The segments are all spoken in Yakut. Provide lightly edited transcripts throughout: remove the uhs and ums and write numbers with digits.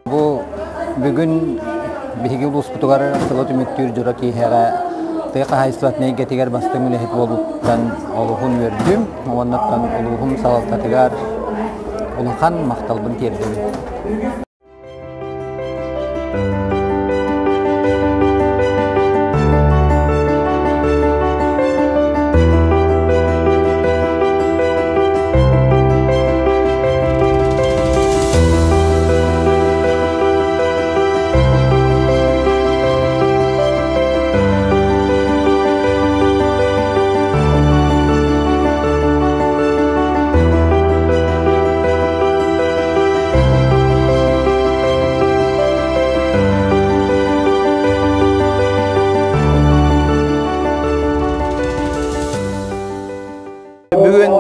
Бу бүгүн биһиги улууспутугар сылы түмүктүүр дьоро киэһэҕэ тыа хаһаайыстыбатын эйгэтигэр бастыҥ үлэһит буолууттан олуһун үөрдүм уоннаттан улууһум салалтатыгар улахан махталбын тиэрдэбин. Бүгүн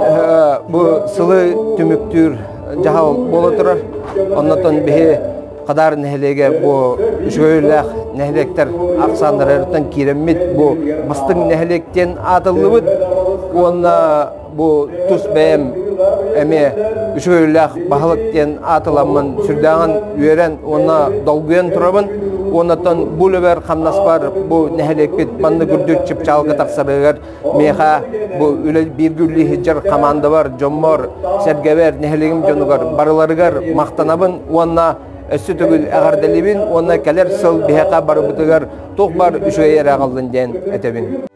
бу сылы түмүктүүр дьаһал буола турар. Оннотон биһи Хадаар нэһилиэгэ бу үчүгэйлээх нэһилиэктэр ахсааннарыттан киирэммит бу бастыҥ нэһилиэк диэн аатыллыбыт уонна бу тус бэйэм эмиэ үчүгэйлээх баһылык диэн аатыламмын сүрдээҕин үөрэн уонна долгуйан турабын. Уоннаттан бу үлэбэр хамнаспар бу нэһилиэкпит маннык үрдүк чыпчаалга тахсарыгар Миэхэ бу үлэ бииргэ үлэлии сылдьар хамаандабар, дьоммор, сэргэбэр, нэһилиэгим дьонугар барыларыгар махтанабын уонна өссө төгүл эҕэрдэлиибин уонна кэлэр сыл биһиэхэ барыбытыгар туох бар үчүгэй эрэ аҕаллын диэн этэбин.